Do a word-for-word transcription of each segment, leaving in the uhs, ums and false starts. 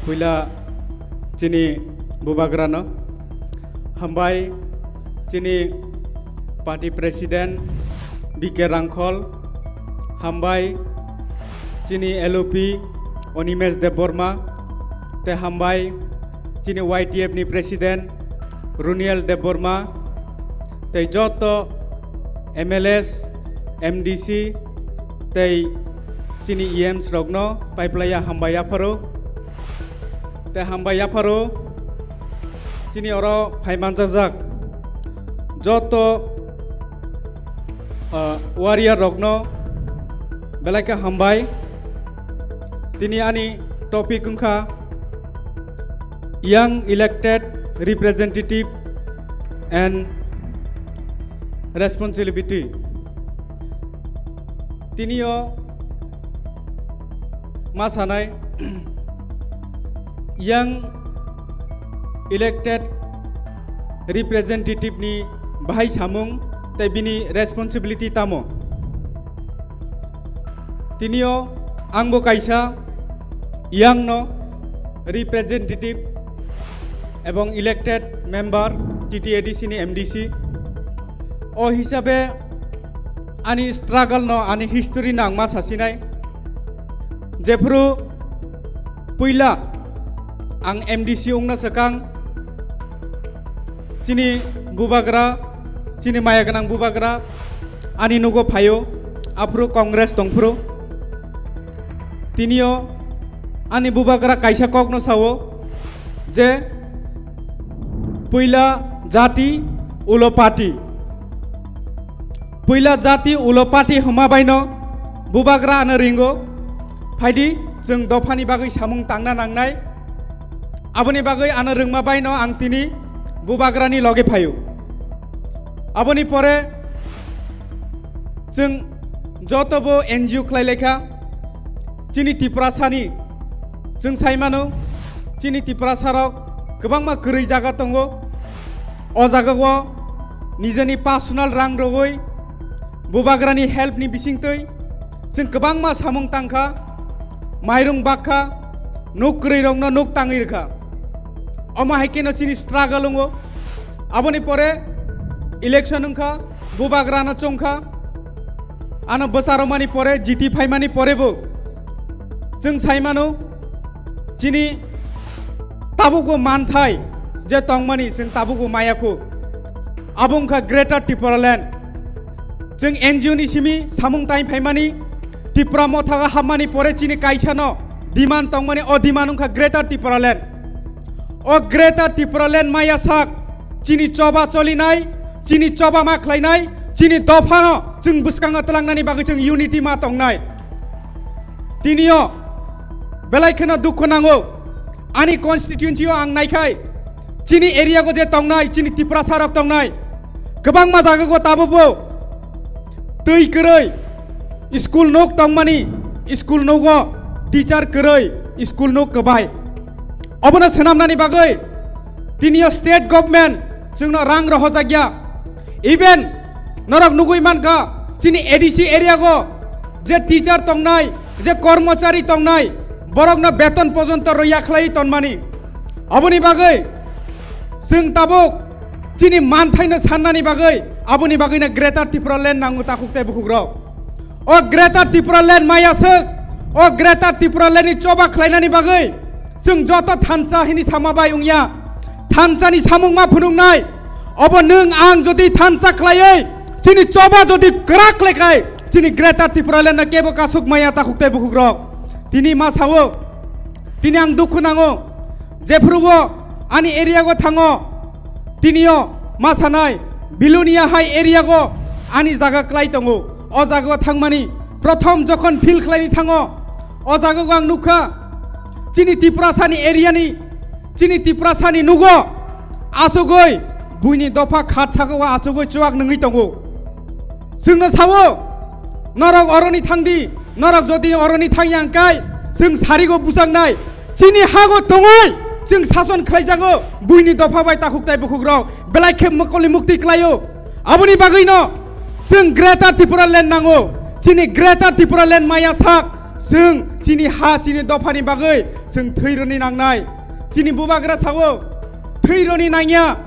Puila chini bubagrano hambai, chini party president B K Rangkhol, hambai chini L O P Animesh Debbarma, te hambai chini Y T F ni president Runiel Debbarma, tei joto M L As, M D C, tei chini E Ms rokno paiplaiya hambai yapharo. Tei hambai yapharo chini oro phai manjajak joto, ah, warrior rokno belai khe hambai. Tini ani topic wngkha Young Elected Representative and Responsibility. Tini o ma sanai, young elected representative ni bahai samung tei bini responsibility tamo? Tini o ang bo kaisa young no representative ebong elected member T T A D C ni M D C. O hisabe ani struggle no, ani history no ang ma sasinai. Jephru puila ang M D C wngna swkang, chini bubagra, chini maya gwnang bubagra ani nugo phaio, aphuru Congress tongphuru. Tinio ani bubagra kaisa kokno sao je puila jati ulo party. Puila jati ulo party hwnma baino bubagra ano ringo, phaidi chwng dophani bagwi samung tangna nangnai. Aboni bagwi ano rwngma baino ang tini bubagrani loge phaio. Aboni pore chwng joto bo N G O khlai laikha. Chini Tiprasani chwng sai mano, chini Tiprasarok kwbangma kwrwi jaga tongo. O jagao nijeni personal rang rogwi bubagrani help ni bisingtwi chwng kwbangma samung tangkha, mairung bakha, nuk kwrwi rokno nuk tangwi rwkha. Omo hai kheno chini struggle wngo. Aboni pore election wngkha, bubagrano chongkha. Ano bwcharomani pore, jiti phaimani pore bo chwng sai mano, chini tabukbo manthai je tongmani chwng tabukbo maya kho. Abo wngkha Greater Tipraland. Chwng N G O ni simi samung tai phaimani, Tipra Motha o hapmani pore chini kaisano demand tongmani, o demand wngkha Greater Tipraland. O Greater Tipraland maya sak chini choba cholinai, chini choba ma khlainai, chini dophano chwng bwskango twlangnani bagwi chwng unity ma tongnai. Tinio belai kheno dukhu nango. Ani constituency o ang naikhai, chini area go je tongnai, chini Tiprasa rok tongnai, kwbangma jaga go tabukbo twi kwrwi, school nok tongmani, school nogo teacher kwrwi, school nok kwbai. Obono swnamnani bagwi tinio state government chwngno rang rohojakya. Even norok nugwi mankha, chini A D C area go je teacher tongnai, je kormochari tongnai, borokno beton pojonto roya khlai tonmani. Aboni bagwi chwng tabuk chini manthaino sannani bagwi, aboni bagwino Greater Tipraland nango takhuk tei bukhukrok. O Greater Tipraland maya swk, o Greater Tipraland ni choba khlainani bagwi chwng joto thansa hini sama bai wngya. Thansani samung ma phunuknai. Obo nwng ang jodi thansa khlaiwi chini choba jodi kwrak khlaikhai, chini Greater Tipraland no kebo kasuk maya takhuk tei bukhukrok. Tini ma sao, tini ang dukhu nango. Jephrugo ani area go thango, tinio ma sanai, Bilonia hai area go ani jaga klai tongo. O jaga o thangmani prothom jokhon feel khlaini thango, o jaga go ang nukha chini Tiprasani area ni, chini Tiprasani nugo asugoi buini dopha khat saka o asugoi chuak nungwi tongo. Chwngno sao, norok oroni thangdi, norok jodi oroni thangya hwnkhe chwng sarigo bujaknai. Chini hago tongoi chwng sason khlaijago, buini dopha bai takhuk tai bukhukrok belai khe mokoli mukti klaio. Aboni bagwino chwng Greater Tipraland nango. Chini Greater Tipraland maya sak, chwng chini ha, chini dophani bagwi Chwng thwi rwni nangnai. Chini bubagra sao, thwi rwni nangya.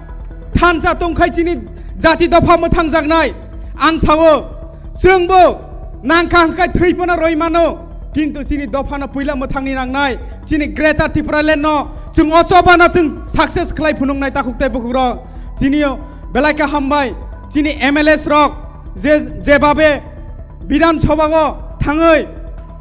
Thansa tongkhai chini jati dopha mwthangjaknai. Ang sao, chwngbo nangkha hwnkhe thwi phano rwi mano. Kintu chini dophano puila mwthangni nangnai. Chini Greater Tipraland no chwng o chobano chwng success khlai phunuknai takhuk tei bukhukrok. Chini belai khe hambai. Chini M L As rok je, jebabe Bidhan Sabha o thangwi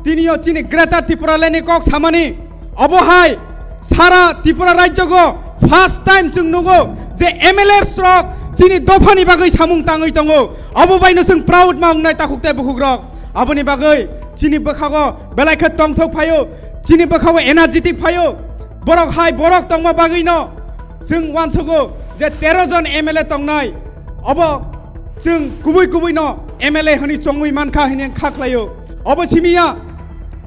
tini o chini Greater Tipraland ni kok samani, obo hai sara Tripura rajyo go first time chwng nugo je M L As rok chini dophani bagwi samung tangwi tongo. Obo bai no chwng proud ma wngnai takhuk tei bukhukrok. Aboni bagwi chini bwkhago belai khe tongthok phaio, chini bwkhago energetic phaio. Borok hai borok tongma bagwi no chwng uansugo je tero jon M L A tongnai. Obo chwng kubui kubui no M L A hwnwi chongwi mankha hwnwi ang kha khlaio. Obo simiya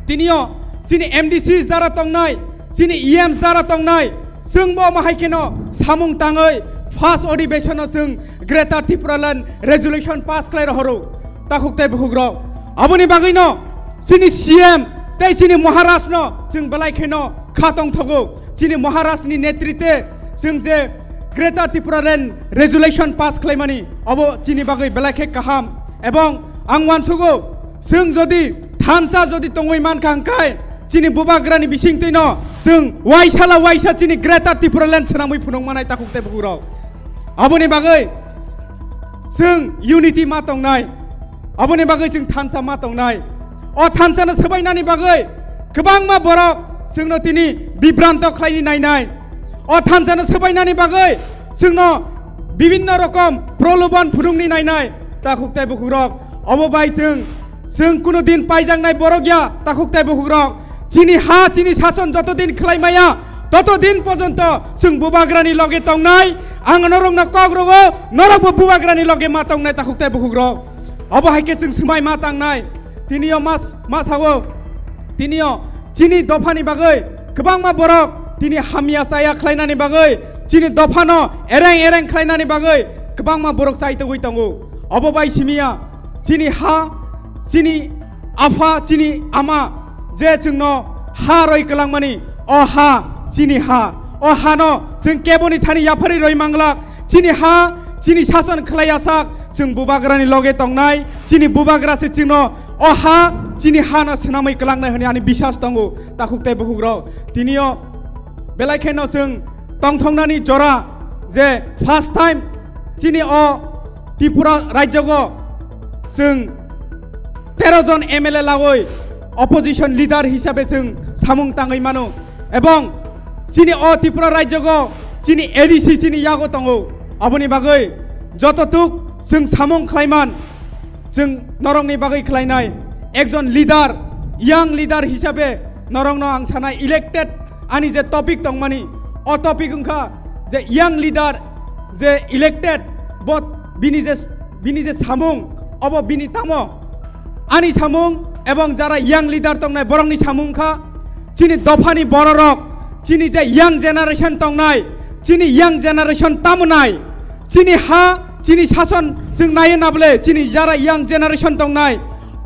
tini o chini M D C jara tongnai, chini E M jara tongnai, chwngbo omo hai kheno samung tangwi first adhibeshon o chwng Greater Tipraland resolution pass khlai rohoro takhuk tei bukhukrok. Aboni bagwi no chini C M tei chini Maharaj no chwng belai kheno kha tongthogo. Chini Maharaj ni netrite chwng je Greater Tipraland resolution pass khlaimani, obo chini bagwi belai khe kaham. Ebong ang uansugo, chwng jodi thansa jodi tongwi mankha hwnkhe, chini bubagrani bisingtwino chwng waisala waisa chini Greater Tipraland swnamwi phunuk manai takhuk tei bukhukrok. Aboni bagwi chwng unity ma tongnai. Aboni bagwi chwng thansa ma tongnai. O thansano swbainani bagwi kwbangma borok chwngno tini bibranto khlaini nainai. O thansano swbainani bagwi chwngno bibinno rokom proloban phunukni nainai takhuk tei bukhukrok. Obo bai chwng, chwng kuno din paijaknai borok ya takhuk tei bukhukrok. Chini ha, chini sason joto din khlai maya, toto din pojonto chwng bubagrani loge tongnai. Ang norokno kok rogo, norokbo bubagrani loge ma tongnai takhuk tei bukhukrok. Obo hai khe chwng swmai ma tangnai. Tini o mas-, ma sao, tini o chini dophani bagwi kwbangma borok tini hamya chaya khlainani bagwi, chini dophano ereng ereng khlainani bagwi kwbangma borok chaitogwi tongo. Obo bai simiya chini ha, chini apha, chini ama je chwngno ha roi kwlangmani, o ha chini ha. O hano chwng keboni thani yapharwi roi manglak. Chini ha, chini sason khlai asak, chwng bubagrani loge tongnai, chini bubagra se chwngno o ha, chini hano swnamwi kwlangnai hwnwi ani biswas tongo, takhuk tei bukhukrok. Tini o belai kheno chwng tongthoknani jora je first time chini o Tripura rajyogo chwng tero jon M L A lagoi opposition leader hisabe chwng samung tangwi mano, ebong chini o Tripura rajyogo chini A D C chini yago tongo. Aboni bagwi joto tuk chwng samung khlaiman, chwng norokni bagwi khlainai ekjon leader, young leader hisabe norokno ang sanai elected ani je topic tongmani, o topic wngkha je young leader je elected, bo bini je, bini je samung, obo bini tamo ani samung, ebong jara young leader tongnai borokni samung wngkha chini dophani bororok, chini je young generation tongnai, chini young generation tamo nai, chini ha, chini sason chwng naiyo nabole, chini jara young generation tongnai,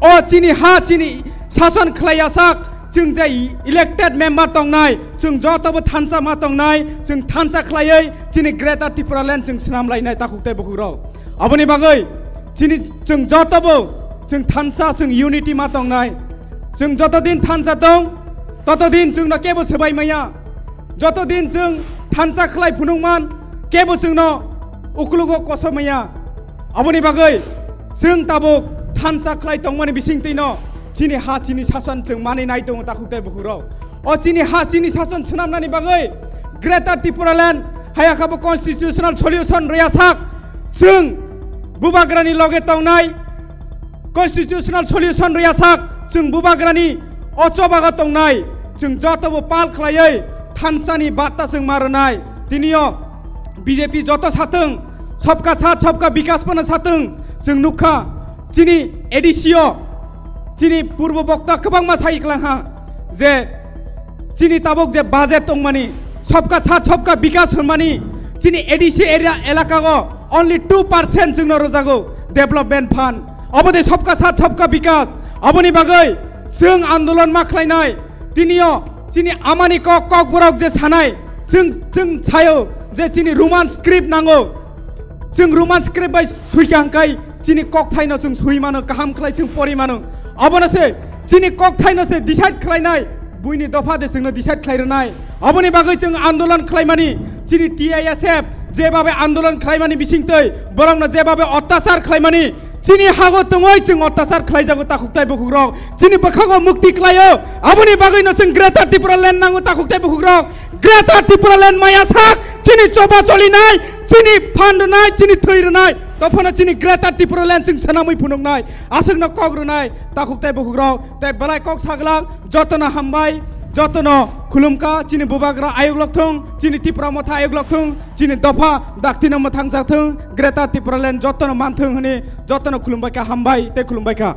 o chini ha, chini sason khlai asak, chwng je elected member tongnai, chwng jotobo thansa ma tongnai, chwng thansa khlaiwi chini Greater Tipraland chwng swnam lainai, takhuk tei bukhukrok. Aboni bagwi chini chwng jotobo chwng thansa, chwng unity ma tongnai. Chwng joto din thansa tong, toto din chwngno kebo swbai maya. Joto din chwng thansa khlai phunukman, kebo chwngno uklugo koso maya. Aboni bagwi chwng tabuk thansa khlai tongmani bisingtwino chini ha, chini sason chwng mani nai tongo, takhuk tei bukhukrok. O chini ha, chini sason swnamnani bagwi Greater Tipraland hayakabo constitutional solution rwyasak, chwng bubagrani loge tongnai, constitutional solution rwyasak, chwng bubagrani o chobago tongnai, chwng jotobo pal khlaiwi thansani batta chwng ma rwnai. Tini o B J P joto satwng, sabka saath sabka bikas phano satwng, chwng nukha chini A D C o chini purbo bokta kwbangma sai kwlangha je chini tabuk je budget tongmani, sabka saath sabka bikas hwnmani, chini A D C area elakago only two percent chwngno rwjago development fund. Obo de sabka saath sabka bikas. Aboni bagwi chwng andolon ma khlainai. Tini o Chini amani kok, kokborok je sanai, chwng, chwng sayo je chini Roman script nango. Chwng Roman script bai sui kha hwnkhe chini kokthaino chwng sui mano, kaham khlai chwng pori mano. Obono se chini kokthaino se decide khlainai, buini dopha de chwngno decide khlai rwnai. Oboni bagwi chwng andolon khlaimani, chini T I S F jebabe andolon khlaimani bisingtwi, borokno jebabe ottachar khlaimani, chini hago tongoi chwng ottachar khlaijago takhuk tai bukhukrok. Chini bwkhago mukti khlaio. Aboni bagwino chwng Greater Tipraland nango takhuk tai bukhukrok. Greater Tipraland maya sak, chini choba cholinai, chini phan rwnai, chini thwi rwnai. Tophano chini Greater Tipraland chwng swnamwi phunuknai. Aswkno kok rwnai takhuk tai bukhukrok. Tei belai kok saglak, jotono hambai, jotono khulumkha, chini bubagra ayuk lok thung, chini Tipra motha ayuk lok thung, chini dopha daktino mwthangsa thung, Greater Tipraland jotono manthung hwnwi jotono khulumbaikha, hambai tei khulumbaikha.